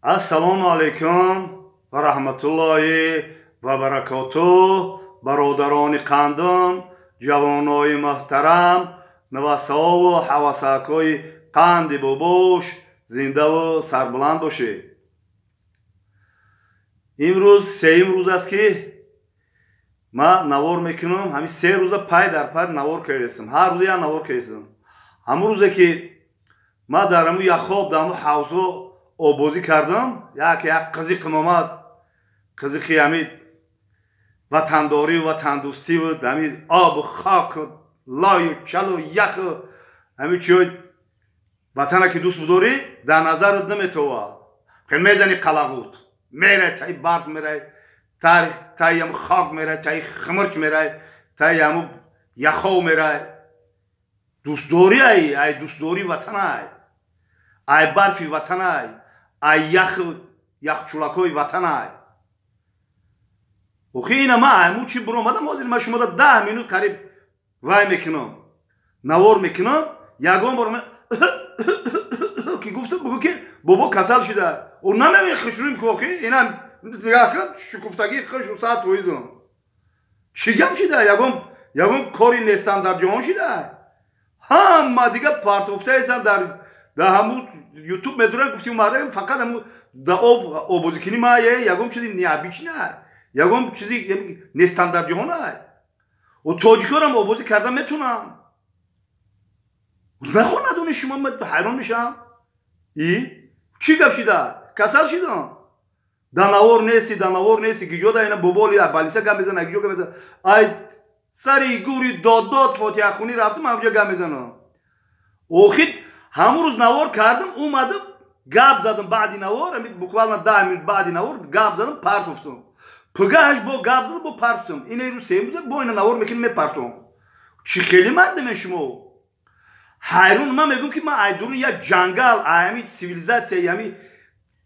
Ассалому алайкум ва раҳматуллоҳи ва баракотуҳ, бародарони қандум, ҷавонои муҳтарам, навасаову ҳавасакҳои қанди бобош, зиндаву сарбуланд бошед. Имрӯз сеюм рӯз аст, ки ман навор мекунам. Ҳамин 3 рӯза пай дар пай навор кардастам, ҳар рӯза як навор кардастам. Ҳамун рӯзе, ки ман дар ҳамун яхоб, дар ҳамун ҳавзо оббозӣ кардам, як як қизиқим омад, қизиқи ҳамин ватандорию ватандӯстиву ҳамин обу хоку лою чалу яху ҳамин чиҳои ватана, ки дӯст будорӣ, дар назарат наметова. Хел мезани, қалағут мерай, таи барф мерай, таи ҳаму хок мерай, таи химирч мерай, таи ҳаму яхов мерай. Дӯстдорӣ ай дӯстдории ватанай, ай барфи ватанай, ай яху яхчулакҳои ватанай. Охи, ина ма айму чи буромадам. Ҳозир ма шумода 10 минут қариб вай мекунам, навор мекунам. Ягон бор ки гуфтам, бугӯ, ки бобо касал шуда. О, намеви хушрӯм ку. Охи, ина шукуфтагии хушу 100%-ам. Чӣ гап шида? Ягон кори нестан дар ҷаҳон шида? Ҳама дига партофтаестан дар ҳамун Ютуб медуран. Гуфтим, мардам фақат ҳамун да об обозикунӣ ма ягон чизи необычный, ягон чизи нестан дар ҷаҳон ай. О, тоҷикорам обозӣ карда метунам. Нахо надони шумо, ҳайрон мешавам. И чӣ гап шида? Касал шидам? Да навор нести, да навор нести. Гиҷо да ина боболи балиса гап мезана, гиҷо гап мезана? Ай сари гури доддод фотиҳахунӣ рафтам, ҳамҷо гап мезанам. Охир ҳамун рӯз навор кардам, омадам, гап задам. Баъди навор, буквально 10 минут баъди навор гап задам, партофтам. Пугааш бо гап задам, бо партофтам. Ина рӯз сеюм рӯза бо ина навор мекунем, мепартом. Чӣ хеле мардаме шумо? Ҳайрон. Ман мегӯм, ки ман айдурун як ҷангал, ами цивилизация, ами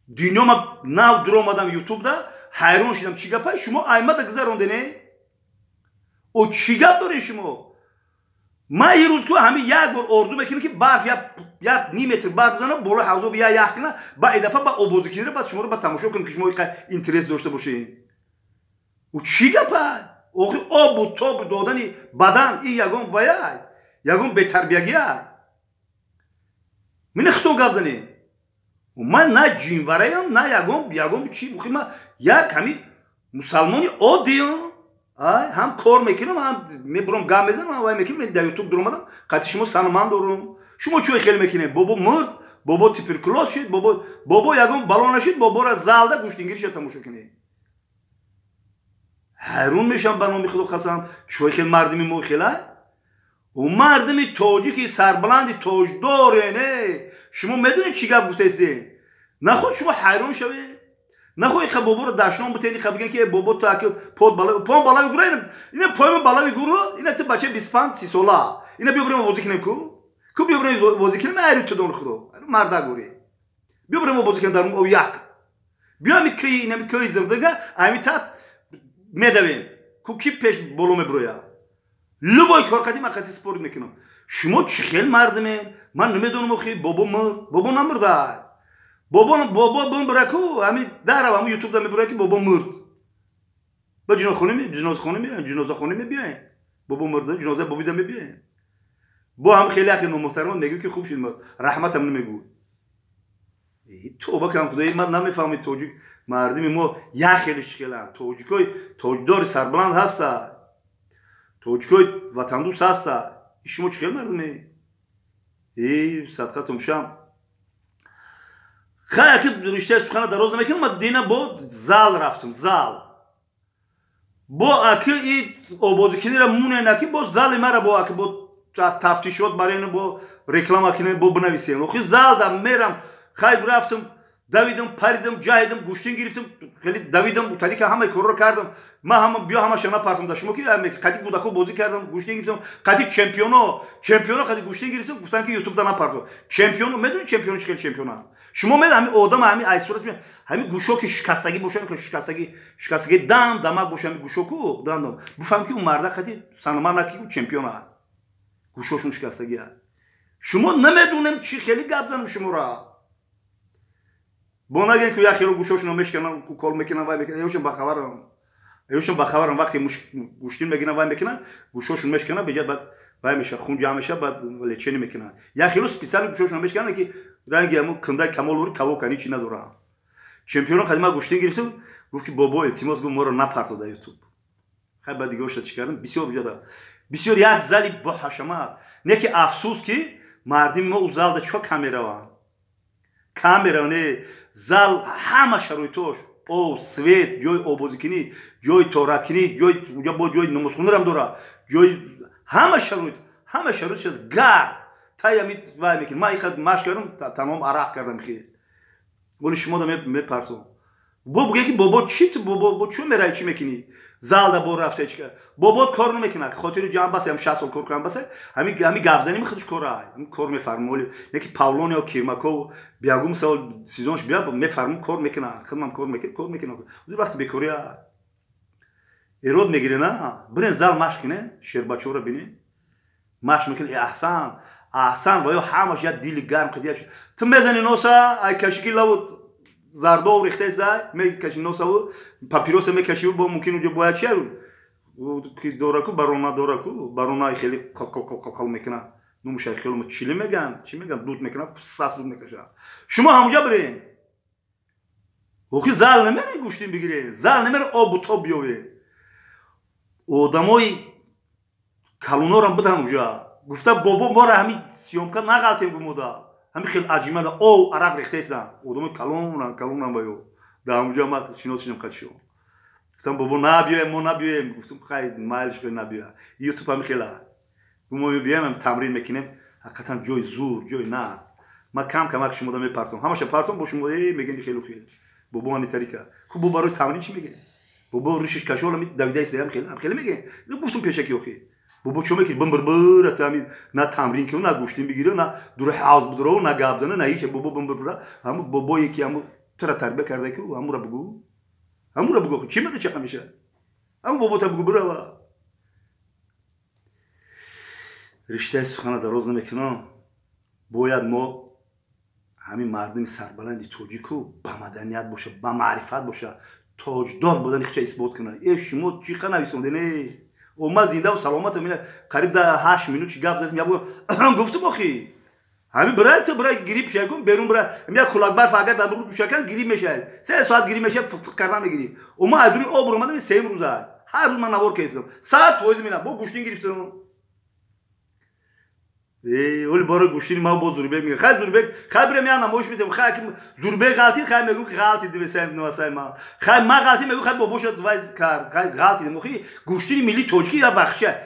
дунё ма нав дуромадам Ютубда, ҳайрон шидам, чӣ гапа шумо аймада гузарондене? О, чӣ гап дорем шумо? Ман ин рӯз ку ҳамин як бор орзу мекунам, ки барф як ним метр барф бизана, болои ҳавзо як ях кина, ба ин дафъа ба обозикунира, баъд шуморо ба тамошо кунам, ки шумо иқа интерес дошта бошед. О, чӣ гапа? Охи, обу тобу додани бадан ин ягон ваяй, ягон бетарбиягия? Мина хитон гап занед. Ман на ҷинвараям, на ягон чи. Ман як ҳами мусалмони оддиям, ҳам кор мекунам, ҳам мебурам, гап мезанам, вай мекунам. Дар Ютуб дуромадам, қати шумо санаман дорум. Шумо чӯй хеле мекунед? Бобо мурд, бобо туберкулоз шуд, бобо ягон бало нашуд, бобора залда гӯштингириша тамошо кунед. Ҳайрон мешавам, ба номи Худо қасам, чӯй хел мардими мо хела? Ӯ мардими тоҷики сарбаланди тоҷдоре не. Шумо медонед, чӣ гап гуфтаистед? Наход шумо ҳайрон шавед, нахоҳи ха боборо дашном бутед, ха бигӯен, ки бобо ту аки под балави пон балави гура. Ина пойма балави гуру. Ина ту бачаи 25-30 сола, ина биё бирем, бозӣ кунем ку. Ку биё бирем, бозӣ кунем. Айри ту дон Худо марда гури, биё бирем, бозӣ кунем дар о як. Биё ами кӯи, инами кӯи зирдага, ами та медавем ку, ки пеш боло мебуроя. Любой кор қати ман қати спор мекунам. Шумо чӣ хел мардумен, ман намедонам. Охи, бобо мурд, бобо намурда. Бобо бимбура ку, ҳами дарав, ҳаму Ютубда мебура, ки бобо мурд. Ба ҷинозахона мебиёем, бобо мурда, ҷиноза бобида мебиёем. Бо ҳам хеле ахи номуҳтарам мегӯ, ки хуб шуд, раҳматам намегӯ. Тоба кам, Худои, ман намефаҳми тоҷик мардуми мо як хеле чӣ хеланд. Тоҷикои тоҷдори сарбаланд ҳаста, тоҷикои ватандӯст ҳаста. Шумо чӣ хел мардуме? Э, садқатум шам. Хай, аки риштаи сухана дароз намекунам. Ман дина бо зал рафтам, зал бо аки и обозикунира мунен, аки бо зали мара бо аки бо тафтишот барен, бо реклама кинен, бо бинависем. Охи, зал да мерам. Хай, рафтам, давидам, паридам, ҷаҳидам, гӯштин гирифтам, хеле давидам, тарика ҳамаи корро кардам. Ман ҳама биё ҳамаша напартам да шумо, ки қати кӯдако бозӣ кардам, гӯштин гирифтам, қати чемпионо қати гӯштин гирифтам. Гуфтан, ки Ютубда напартам. Чемпионо медонӣ, чемпионо чӣ хел чемпиона? Шумо медонед, ҳами одам, ҳами ай сурат, ҳами гӯшо ки шикастагӣ боша, шикастагӣ дам дамак боша, ҳами гӯшоку дам дам бифаҳм, ки ӯ марда қати санамар наки чемпиона, гӯшошон шикастагия. Шумо намедонем, чӣ хеле гап занам шуморо. Бо нагӯед, ки як хело гӯшошонро мешканам, кор мекунам, вай мекунам. Эёшон бахабарам. Эёшон бахабарам. Вақте гӯштин мегирам, вай мекунам, гӯшошон мешканам, беҷа баъд вай меша, хун ҷамъ меша, баъд лечение мекунам. Як хело специально гӯшошонро мешканам, ки ранги ҳамун кундаи камолури кавока ҳичи надорам. Чемпионон қадима гӯштин гирифтум, гуфт, ки бобо, илтимос, гуфт, моро напарто дар Ютуб. Хай, баъд дигаоша чӣ кардам? Бисёр ҷада. Бисёр як зали боҳашамат. Не ки афсӯс, ки мардими мо ӯ залда чо кам мераванд. Кам мераванд, не, зал ҳама шароитош, об, свет, ҷои обозикунӣ, ҷои тораткунӣ, ҷои уҷа бо ҷои намозхонарам дора, ҷои ҳама шароит, ҳама шароитш аст, гарм. Тай ами вай мекунӣ. Ман ихад машқ кардам, тамом арақ кардам хел. Оли шумо да мепартом. Бо бугӯяд, ки бобо, чӣ ту бобо, бо чун меравӣ, чӣ мекунӣ? Залда бо рафта чӣ? Бобот кор намекунад, хотири ҷамъ басе, ҳам 60 сол кор кунам басе, ҳами ҳами гапзанӣ худаш кора, ҳами кор мефармам. Оли неки Павлон ё Кирмаков биягум савол сезонш бия мефармам, кор мекунад, худмам кор мекунад, кор мекунад. Вақти бекория эрод мегире, на бирен зал машқ кине, шербачоро бине, машқ мекунӣ, аҳсан, аҳсан, ва ё ҳамаш як дили гарм қидия. Ту мезани носа, ай кашики лаву зардов рехтеса, мекаши носаву папироса мекашиву, бо мумкин уҷо бояд чи ки дораку, барона дораку, барона хеле қал мекунад, нумуша хело чили меган, чӣ меган, дуд мекунад, сас дуд мекашад. Шумо ҳамуҷа бирен, охи зал намере гӯштин бигире, зал намере обу тоб биёве. Одамои калонорам будан уҷа, гуфта, бобо, мора ҳами съёмка нағалтем, гумода ҳами хел аҷимада ов арақ рехтаистам. Одамои калонам, калонам баё дар ҳамуҷа ма шинос шидам қадшо. Гуфтам, бобо, набиёем, мо набиёем. Гуфтам, хай, майлиш, хел набиёя, Ютуб ҳами хела. Мо мебиёем, тамрин мекунем, ҳақиқатан ҷои зур, ҷои нағз. Ма кам камак шумода мепартом, ҳамаша партом, бо шумо мегӯем, хелу хел бобо ани тарика хуб, бо барои тамрин чӣ мегӯем? Бобо ришиш кашола давидаиста, хеле мегӯем. Гуфтум пешаки, охи бобо, чо мекунӣ? Бимбирбир ами на тамрин кунӣ, на гӯштин бигирӣ, на дури ҳавз будро, на гап зана, на ҳеч. Бобо бимбирбира, ҳаму бобое ки ҳаму тура тарбия карда, ки ҳамура бугӯ, ҳамура бугӯ, чӣ мада чақа мешавад? Ҳаму бобота бугӯ, бирава. Риштаи сухана дароз намекунам. Бояд мо ҳамин мардуми сарбаланди тоҷику ба маданият боша, ба маърифат боша, тоҷдор будани хича исбот кунад. Э, шумо чӣ қа нависонден? Э, ма зиндаву саломатам, ина қариб да 8 минут чи гап задем, ябо гуфтум, охи ҳамин бирай, ту бирай, грипп шагум, берун бирай, як кулак барф агар дар рӯ душакан, грипп мешавад, 3 соат грипп мешавад, фиқ кардан мегирӣ. Ма аз дури об омадам, сеюм рӯза, ҳар рӯз ман навор кестам, 100% мина бо гӯштин гирифтам. Оли бора гӯштини ма бо Зурбек мега, хай, Зурбек, хай, бирем я намоиш метем. Хай, Зурбек ғалтид, хай, мегӯ, ки ғалтид, дивесай ма, хай, ма ғалтид, мегӯ, хай, бобоша вай кард, хай, ғалтид. Охи гӯштини милли тоҷикӣ я бахша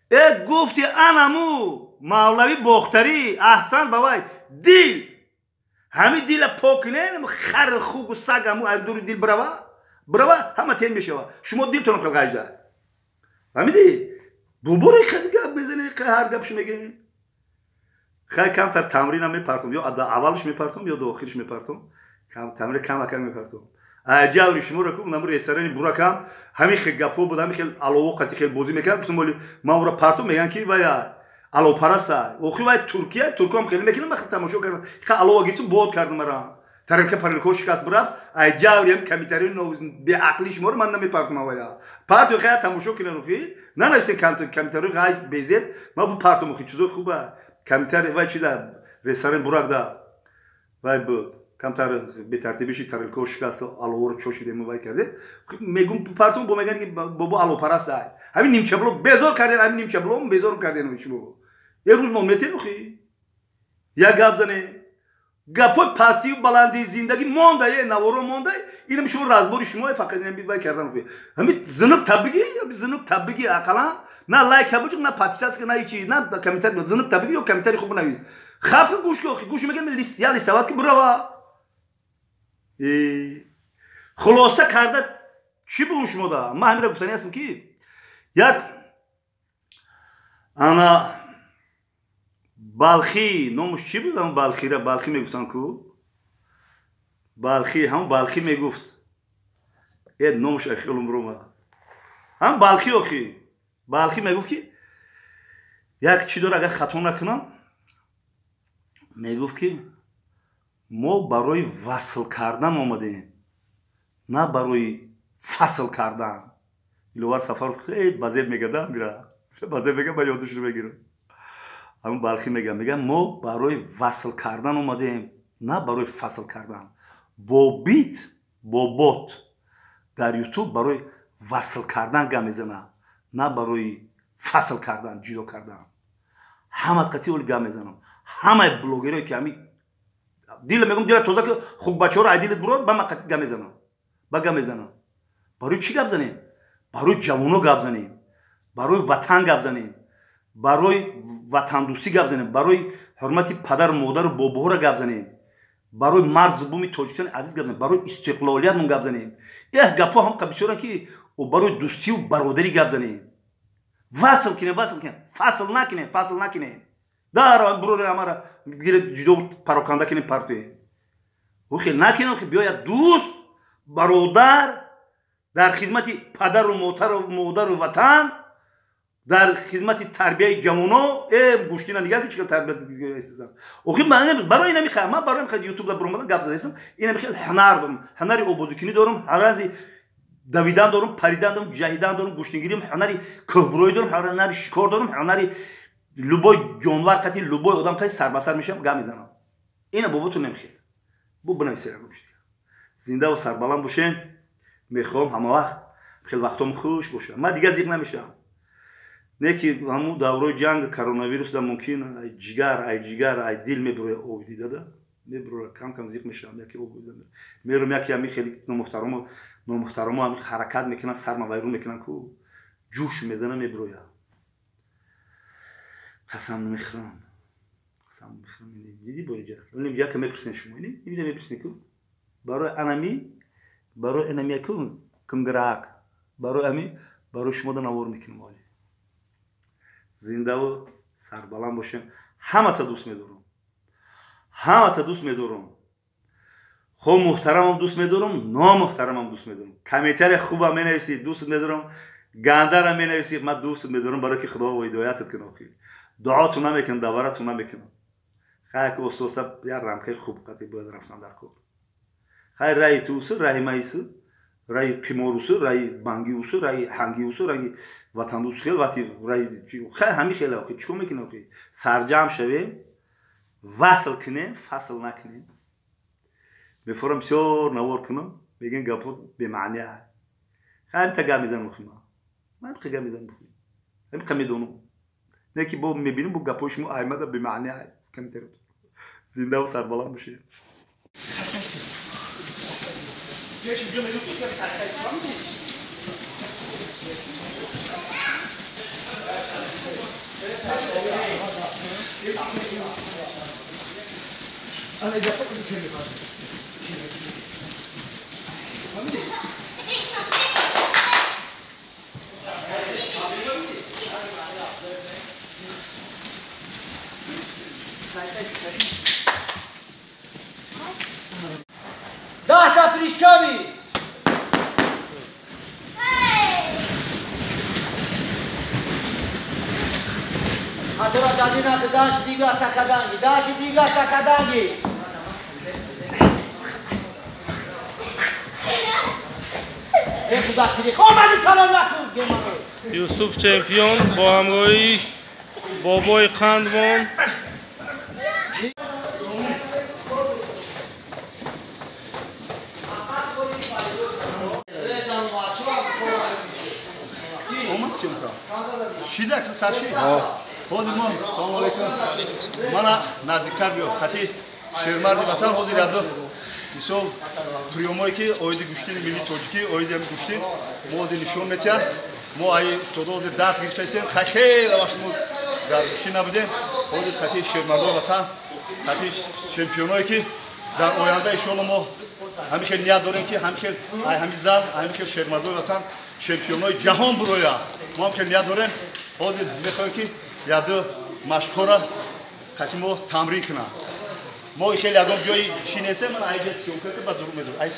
э гуфти анаму мавлави бохтарӣ, аҳсан ба вай дил, ҳами дила пок кунен, хар хугу саг ҳаму дури дил бирава, бирава, ҳама тен мешава. Шумо дилтонам хел ғажда, фаҳмидӣ? Боборо хел гап мезанед, ҳар гапш мегӯед. Хай, камтар тамринам мепартом, ё аввалш мепартом, ё до охирш мепартом, тамрин камакам мепартом. Ҷаври шуморо ку наму ресторани буракам ҳамин хел гапҳо буд, ҳамин хел алово қати хел бозӣ мекардам. Гуфтам, оли ман ура партом, мегӯянд, ки вая аловпараста. Охи вай Туркия, турком хеле мекунам, ман тамошо кардам, ха, алова гирифтам, бод кардам, мара тарелка парелко шикаст, бирафт. Ай ҷаври ҳам комментарии беақли шуморо ман намепартом. Вая парту, хай, тамошо кунан, охи нанависен комментарии хай безеб, ман бу партом. Охи чизои хуба комментарий вай чи да ресторан бурак да вай буд, камтар бетартибиши, тарелко шикаст, аловоро чошидем, вай карде, мегум партум, бо меган, ки бобо алопараст. Ай ҳамин нимчабло безор карден, ҳамин нимчабло безор карден. Шумо як рӯз мо метен, охи як гап зане, гапҳои пастию баландии зиндагӣ монда, е наворо монда, инам шумо разбори шумо фақат инам вай кардан. Охи ҳамин зинук табигӣ, зинук табигӣ, ақаллан на лайк буҷуқ, на подписаться, на ҳичи, на комментарий. Зинук табигӣ ё комментарий хуб навис, хаб ки гӯш ки, охи гӯш мегам, я лисават ки бирава. Хулоса карда чӣ бугум шумода? Ман ҳамира гуфтанӣ ҳастам, ки як ана Балхӣ номуш чӣ буд? Ҳамн Балхира, Балхӣ мегуфтанд ку, Балхӣ, ҳамн Балхӣ мегуфт, э, номуш ахиёлум рома, ҳамн Балхӣ, охи Балхӣ мегуфт, ки як чӣ дора, агар хато накунам, мегуфт, ки Мо барои васл кардан омадем, на барои фасл кардан. Диловар Сафаров хеле базеб мега, мира базеб мега, ба ёдушро мегирам. Ҳамун балхӣ мега, мега мо барои васл кардан омадем, на барои фасл кардан. Бо бит, бо бот дар ютуб барои васл кардан гап мезанам, на барои фасл кардан, ҷудо кардан. Ҳамат қатъи оли гап мезанам. Ҳамаи блогерое ки ҳами дила мегум, дила тоза ки хук бачаҳоро ай дилат бурод, ба ман қатъи гап мезанам. Ба гап мезанам. Барои чӣ гап занем? Барои ҷавоно гап занем, барои ватан гап занем, барои ватандӯстӣ гап занем, барои ҳурмати падару модару бобоҳоро гап занем, барои марзу буми Тоҷикистони азиз гап занем, барои истиқлолиятмон гап занем. Эҳ гапҳо ҳам бисёранд ки барои дӯстию бародарӣ гап занем. Васл кинем, васл кинем, фасл накунем, фасл накунем. Дар бурори ҳамара гиред ҷудо пароканда кинем, партоем. Хел накунем, биёяд дӯст, бародар дар хизмати падару модару ватан, дар хизмати тарбияи ҷавоно. Гӯштина нигаҳ кун, чӣ тарбия истезам. Охи барои инами ман барои ин ютуб да буромадан гап задаистам. Инами хел ҳунар дорам, ҳунари обозикунӣ дорам, ҳунари давидан дорам, паридан дорам, ҷаҳидан дорам, гӯштингирӣ, ҳунари кӯҳбуроӣ дорам, ҳунари шикор дорам, ҳунари любой ҷонвар қати, любой одам қати сарбасар мешавам, гап мезанам. Ина боботун намехел. Бу бинависед. Зиндаву сарбаланд бошем. Мехоҳам ҳама вақт хел вақтом хуш бошам. Ман дигар зиқ намешавам. Не ки ҳамун даврои ҷанг коронавирус да мумкин ай ҷигар, ай ҷигар, ай дил мебуроя об дидада. Мебуроя, кам кам зиқ мешавам, яке об дида. Мерам яке ҳами хеле номуҳтарамо, номуҳтарамо ҳами ҳаракат мекунанд, сарма вайрон мекунанд ку ҷӯш мезана мебуроя. Қасам намехӯрам. Қасам намехӯрам. Диди бори ҷарак. Инем яке мепурсен шумо, инем ине мепурсен ку. Барои анами, барои анами ку кунграк. Барои ами, барои шумо да навор мекунам оли. Зиндаву сарбаланд бошем. Ҳамата дӯст медорам. Ҳамата дӯст медорам. Хо муҳтарамам дӯст медорам, номуҳтарамам дӯст медорам. Комментария хуба менависӣ, дӯст медорам. Гандара менависӣ, ман дӯст медорам, барои ки Худо ҳидоятат кунад охир. Дуоту намекунам, даварату намекунам. Хай ки устоса як рамкаи хуб қатъи бояд рафтан дар кор. Хай раи туусу, раи маису, раи қиморусу, раи бангиусу, раи ҳангиусу, раи ватандӯсту хел вақти раи хай ҳами хел охир чикор мекунем охир? Сарҷамъ шавем, васл кунем, фасл накунем. Мефорам бисёр навор кунам, мегӯям гапҳо бемаъни. Хай ҳамита гап мезанам охир ман. Ман ҳамиқа гап мезанам охир. Ҳамиқа медонам. Не ки бо мебинем бо гапҳои шумо аймада бемаъни комментариятон. Зиндаву сарбаланд бошед. Даҳта прыжками! Адора дадина даш дига сакаданги, даш дига сакаданги. Э худо кири, омади салом накун гемаро. Юсуф чемпион бо ҳамроҳии бобои қандмон. Омад съёмка. Шидак сарши. Ҳозир мо салом алейкум. Мана наздиктар биё. Хати шермарди ватан ҳозир ядо. Мисол приёмое ки оиди гӯштини миллии тоҷикӣ, оиди ҳами гӯштин мо ҳозир нишон метиҳад. Мо ай устодо ҳозир дарс гирифтаистем. Хай хеле вақт мо дар гӯштин набудем. Ҳозир хати шермардои ватан, хати чемпионое ки дар оянда иншоалло мо ҳамин хел ният дорем ки ҳамин хел ай ҳамин зал, ҳамин хел шермардои ватан чемпионои ҷаҳон бурояд. Мо ҳам хел ният дорем. Ҳозир мехоҳем ки яду машқҳоро қати мо тамрин кунанд. Мо хеле ягон ҷои чӣ нестем, ман айҷа съёмка ки ба дур медорам. Ай